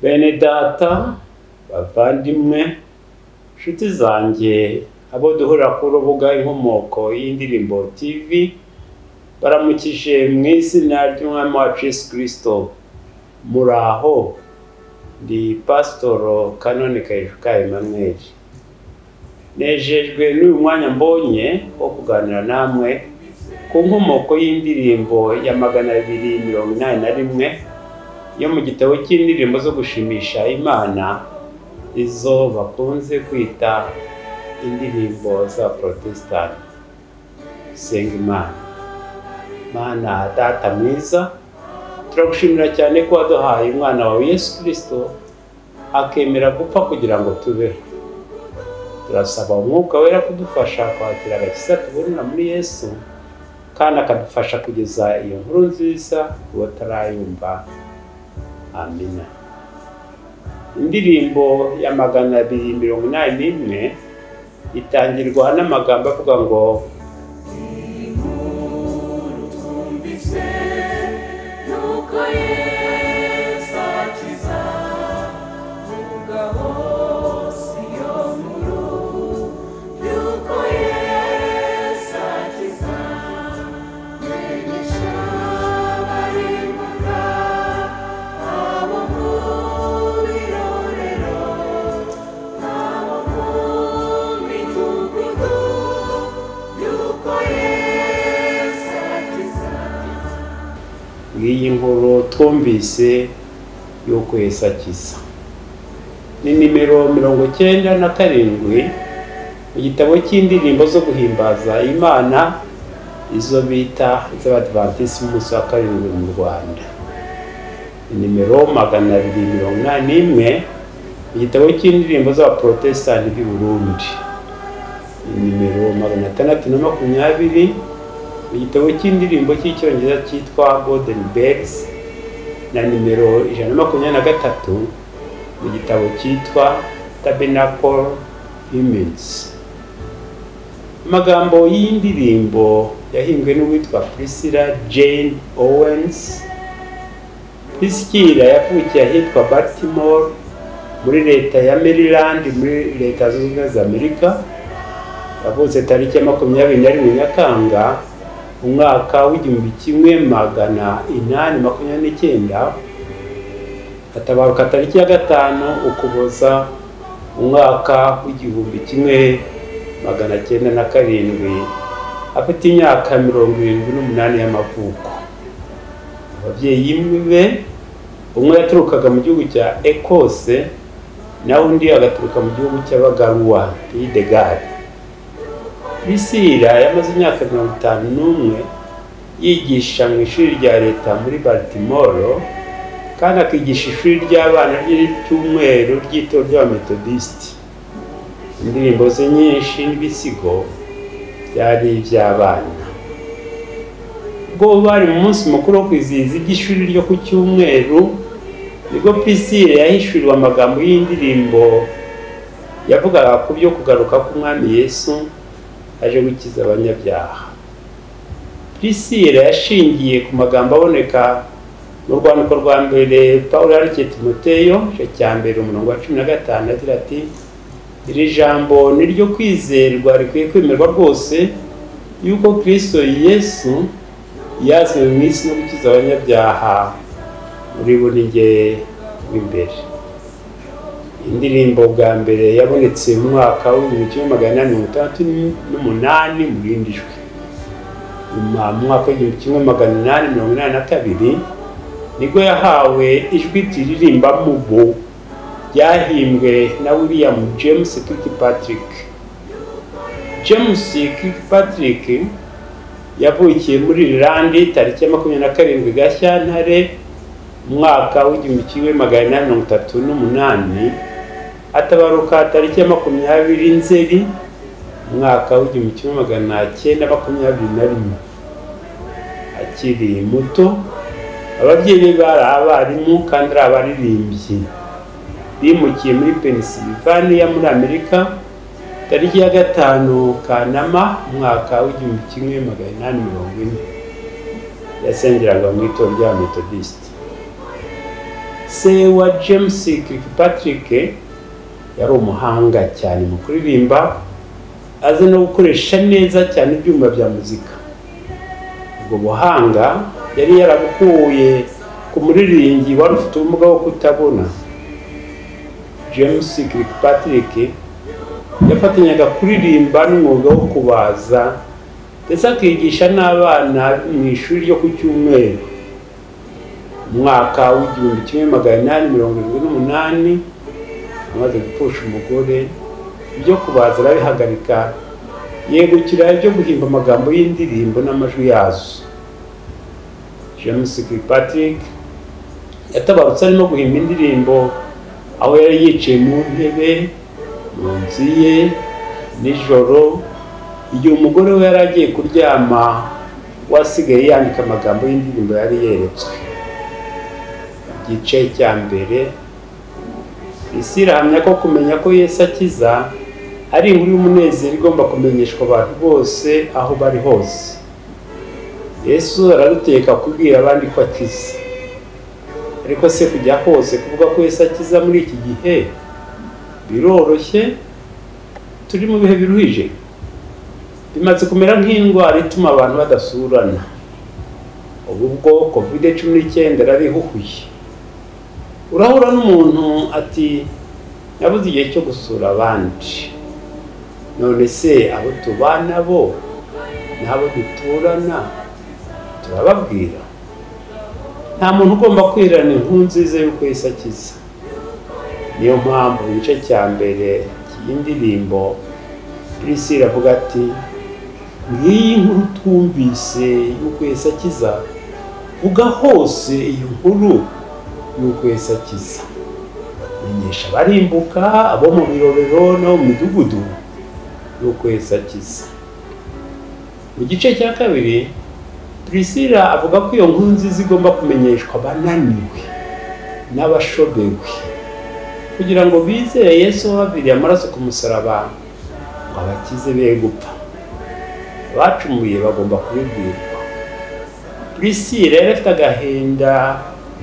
Bene data, bavandimwe, nshuti zanjye, abo duhurira ku rubuga Inkomoko y'Indirimbo TV, baramukije mu izina ry'Umwami wacu Yesu Kristo. Muraho, ndi Pasitoro Kanoni Kayijuka Emmanuel. Nejejwe n'uyu mwanya mbonye wo kuganira namwe ku nkomoko y'indirimbo ya 281 yo mu gitabo cy'indirimbo zo gushimisha Imana, izo bakunze kwita indirimbo za Protestant. Senga Imana. Mana Data mwiza, turagushimira cyane ko waduhaye umwana wawe Yesu Kristo akemera gupfa kugira ngo tubeho. Turasaba Umwuka Wera kudufasha kwakira agakiza tubonera muri Yesu, kandi akadufasha kugeza iyo nkuru nziza ku batarayumva. Amina. Indirimbo ya 281 itangirwa n'amagambo avuga ngo: Inkuru twumvise nuko Yesu akiza, vuga hose iyo nkuru yuko Yesu akiza, menyesha abarimbuka abo mu birorero, abo mu midugudu yuko Yesu akiza. Ngiyi nkuru twumvise yuko Yesu akiza. Ni nimero 97 mu gitabo cy'indirimbo zo guhimbaza Imana, izo bita iz'Abadivantisi b'umunsi wa karindwi mu Rwanda. Ni nimero 281 mu gitabo cy'indirimbo z'Abaprotesitanti b'i Burundi. Ni nimero 620 mu gitabo cy'indirimbo cy'Icyongereza cyitwa Golden Bells, na nimero 123 mu gitabo cyitwa Tabernacle Hymns. Amagambo y'indirimbo yahimbwe n'uwitwa Priscilla Jane Owens. Priscilla yavukiye ahitwa Baltimore muri leta ya Maryland muri Leta Zunze Ubumwe za Amerika. Yavutse tariki ya 21 Nyakanga umwaka w'1829, atabaruka tariki ya 5 Ukuboza umwaka w'1907, afite imyaka 78 y'amavuko. Ababyeyi be, umwe yaturukaga mu gihugu cya Ekose, naho undi agaturuka mu gihugu cy'Abagaruwa, Pays de Galles. Priscilla yamaze imyaka 51 yigisha mu ishuri rya leta muri Baltimore, kandi akigisha ishuri ry'abana ry'icyumweru ry'itorero ry'Abametodisiti. Indirimbo ze nyinshi n'ibisigo byari iby'abana. Ubwo bari mu munsi mukuru wo kwizihiza iby'ishuri ryo ku cyumweru, nibwo Priscilla yahishuriwe amagambo y'indirimbo yavugaga ku byo kugaruka k'Umwami Yesu aje gukiza abanyabyaha. Priscilla yashingiye ku magambo aboneka mu rwandiko rwa mbere Pawulo yandikiye Timoteyo, igice cya 1 umurongo wa 15, agira ati: iri jambo ni ryo kwizerwa rikwiye kwemerwa rwose, yuko Kristo Yesu yazanywe mu isi no gukiza abanyabyaha, muri bo ni jye w'imbere. Indirimbo bwa mbere yabonetse mu mwaka w'1868 mu rindi jwi. Nyuma mu mwaka w'1882 nibwo yahawe ijwi riririmba mubo ryahimbwe na William James Kirkpatrick. James Kirkpatrick yavukiye muri Ireland tariki ya 27 Gashyantare umwaka w'1838, atabaruka tariki ya 20 Nzeri umwaka w'1921. Akiri muto, ababyeyi be bari abarimu kandi ari abaririmbyi. Bimukiye muri Pennsylvania muri Amerika tariki ya 5 Kanama umwaka w'1840. Yasengeraga mu itorero ry'Abametodisiti. Se wa James Kirkpatrick yari umuhanga cyane mu kuririmba, azi no gukoresha neza cyane ibyuma bya muzika. Ubwo buhanga yari yarabukuye ku muririmbyi wari ufite ubumuga bwo kutabona. James Kirkpatrick yafatanyaga kuririmba n'umwuga wo kubaza, ndetse akigisha n'abana mu ishuri ryo ku cyumweru. Mu mwaka w'1878 amaze gupfusha umugore, ibyo kubaza arabihagarika, yegukira ibyo guhimba amagambo y'indirimbo n'amajwi yazo. James Kirkpatrick yatabarutse arimo guhimba indirimbo aho yari yicaye mu ntebe mu nzu ye nijoro, igihe umugore we yari agiye kuryama, wasigaye yandika amagambo y'indirimbo yari yeretswe. Igice cya mbere. Isi irahamya ko kumenya ko Yesu akiza ari inkuru y'umunezero igomba kumenyeshwa abantu bose aho bari hose. Yesu araduteka kubwira abandi ko akiza. Ariko se kujya hose kuvuga ko Yesu akiza muri iki gihe biroroshye? Turi mu bihe biruhije, bimaze kumera nk'indwara ituma abantu badasurana. Ubu bwo COVID-19 yarabihuhuye. Urahura n'umuntu ati nabuze igihe cyo gusura abandi. None se abo tubana bo n'abo duturana turababwira? Nta muntu ugomba kwirana inkuru nziza y'uko Yesu akiza. Niyo mpamvu mu gice cya mbere cy'indirimbo Priscilla avuga ati ngiyi nkuru twumvise y'uko Yesu akiza, vuga hose iyo nkuru y'uko Yesu akiza. Menyesha abarimbuka, abo mu birorero no mu midugudu y'uko Yesu akiza. Mu gice cya kabiri Priscilla avuga ko iyo nkuru nziza igomba kumenyeshwa abananiwe n'abashobewe, kugira ngo bizere Yesu wabaviriye amaraso ku musaraba ngo abakize be gupfa. Abacumuye bagomba kubibwirwa. Priscilla yari afite agahinda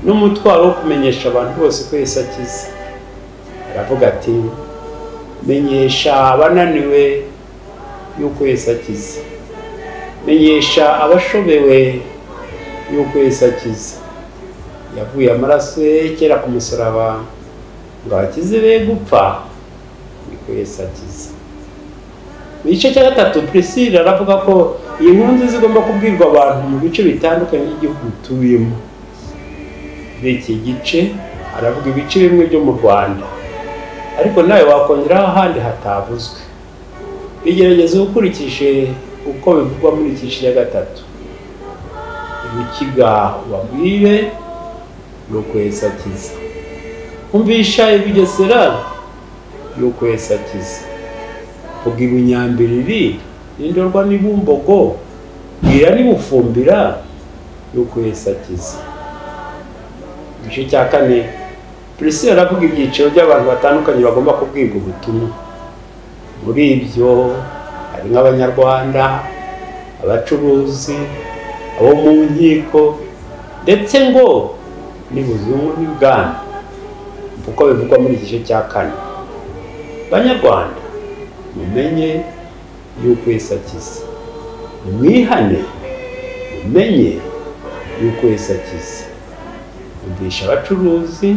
n'umutwaro wo kumenyesha abantu bose ko Yesu akiza. Aravuga ati menyesha abananiwe yuko Yesu akiza, menyesha abashobewe yuko Yesu akiza. Yavuye amaraso ye kera ku musaraba ngo abakize be gupfa, niko Yesu akiza. Mu gice cya gatatu Priscilla aravuga ko iyi nkuru nziza igomba kubwirwa abantu mu bice bitandukanye by'igihugu dutuyemo. Muri iki gice aravuga ibice bimwe byo mu Rwanda, ariko nawe wakongeraho ahandi hatavuzwe. Bigerageza ukurikije uko bivugwa muri iki gice cya gatatu. Ibikiga ubabwire yuko Yesu akiza. Umvisha i Bugesera yuko Yesu akiza. Vuga i Bunyambiriri n'Indorwa n'i Bumbogo, bwira n'i Bufumbira yuko Yesu akiza. Igice cya kane Priscilla aravuga ibyiciro by'abantu batandukanye bagomba kubwirwa ubutumwa. Muri ibyo hari nk'Abanyarwanda, abacuruzi, abo mu nkiko, ndetse ngo n'ibuzungu n'ibwami, uko bivugwa muri iki gice cya kane. Banyarwanda, mumenye yuko Yesu akiza. Nimwihane, mumenye yuko Yesu akiza. Umvisha abacuruzi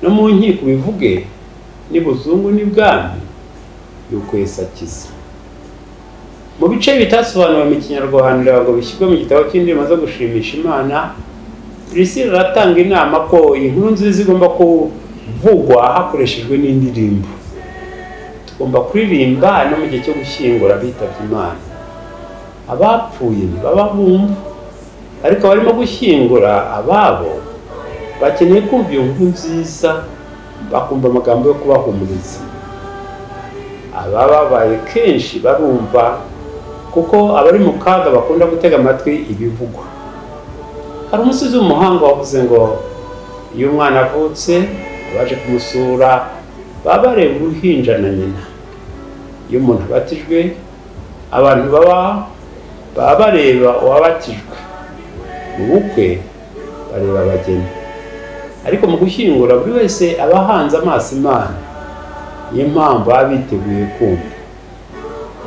no mu nkiko bivuge n'ibuzungu n'ibwami yuko Yesu akiza. Mu bice bitasobanuwe mu Kinyarwanda ngo bishyirwe mu gitabo cy'indirimbo zo gushimisha Imana, Priscilla aratanga inama ko inkuru nziza igomba kuvugwa hakoreshejwe n'indirimbo. Tugomba kuririmba no mu gihe cyo gushyingura abitabye Imana. Abapfuye ntibaba bumva, ariko abarimo gushyingura ababo bakeneye kumva iyo nkuru nziza, bakumva amagambo yo kubahumuriza. Abababaye kenshi barumva, kuko abari mu kaga bakunda gutega amatwi ibivugwa. Hari umusizi w'umuhanga wavuze ngo iyo umwana avutse abaje kumusura baba bareba uruhinja na nyina. Iyo umuntu abatijwe abantu baba bareba uwabatijwe. Mu bukwe bareba abageni. Ariko mu gushyingura buri wese aba ahanze amaso Imana, niyo mpamvu baba biteguye kumva.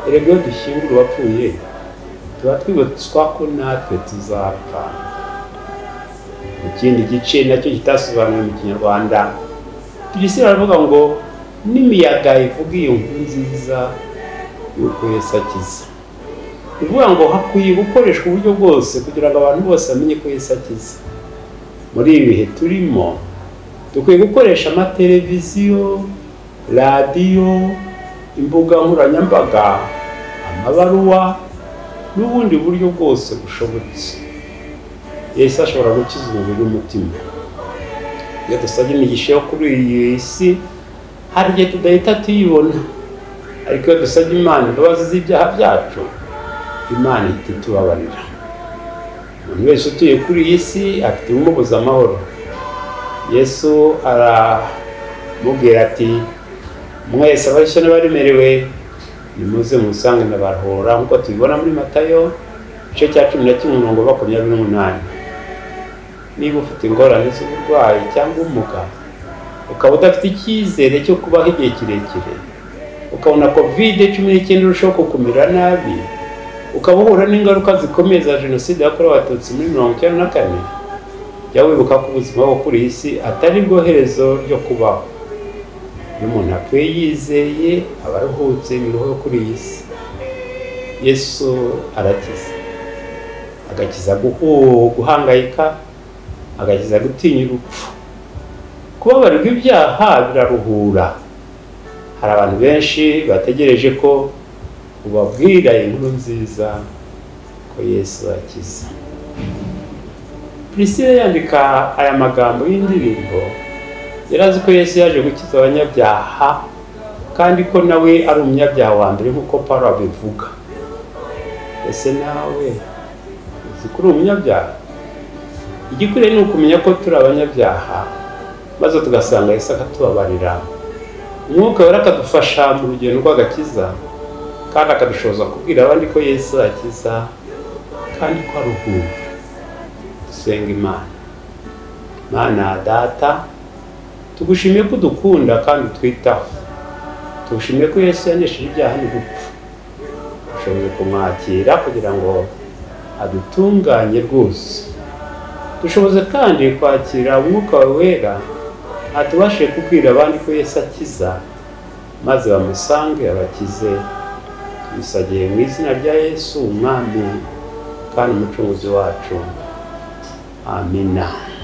Erega iyo dushyingura uwapfuye tuba twibutswa ko natwe tuzapfa. Mu kindi gice nacyo kitasobanuwe mu Kinyarwanda, Priscilla aravuga ngo n'imiyaga ivuga iyo nkuru nziza y'uko Yesu akiza. Bivuga ngo hakwiye gukoreshwa uburyo bwose kugira ngo abantu bose bamenye ko Yesu akiza. Muri ibi bihe turimo dukwiye gukoresha amateleviziyo, radiyo, imbuga nkoranyambaga, amabaruwa n'ubundi buryo bwose bushobotse. Yesu ashobora gukiza umubiri n'umutima. Iyo dusabye imigisha yo kuri iyi si hari igihe tudahita tuyibona, ariko iyo dusabye Imana imbabazi z'ibyaha byacu, Imana ihita itubabarira. Umuntu wese utuye kuri iyi si afite ibimubuza amahoro. Yesu aramubwira ati mwese abarushye n'abaremerewe nimuze musange ndabaruhura, nk'uko tubibona muri Matayo igice cya 11 umurongo wa 28. Niba ufite ingorane z'uburwayi cyangwa ubumuga, ukaba udafite icyizere cyo kubaho igihe kirekire, ukabona COVID-19 irushaho kukumira nabi, ukaba uhura n'ingaruka zikomeye za jenoside yakorewe Abatutsi muri 1994, jya wibuka ko ubuzima bwo kuri iyi si atari bwo herezo ryo kubaho. Iyo umuntu apfuye yizeye aba aruhutse imiruho yo kuri iyi si. Yesu arakiza, agakiza guhangayika, agakiza gutinya urupfu. Kubabarirwa ibyaha biraruhura. Hari abantu benshi bategereje ko ubabwira inkuru nziza ko Yesu akiza. Priscilla yandika aya magambo y'indirimbo yari azi ko Yesu yaje gukiza abanyabyaha, kandi ko nawe ari umunyabyaha wa mbere nk'uko Pawulo abivuga. Ese nawe uzi ko uri umunyabyaha? Igikwiriye ni ukumenya ko turi abanyabyaha, maze tugasanga Yesu akatubabarira. Umwuka Wera akadufasha mu rugendo rw'agakiza, kandi akadushoboza kubwira abandi ko Yesu akiza kandi ko aruhura. Dusenga Imana. Mana Data, tugushimiye ko udukunda kandi utwitaho. Tugushimiye ko Yesu yanesheje ibyaha n'urupfu. Dushoboze kumwakira kugira ngo adutunganye rwose. Dushoboze kandi kwakira Umwuka wawe Wera, atubashe kubwira abandi ko Yesu akiza, maze bamusange abakize. Tubisagiye mu izina rya Yesu Umwami kandi Umucunguzi wacu. Amina.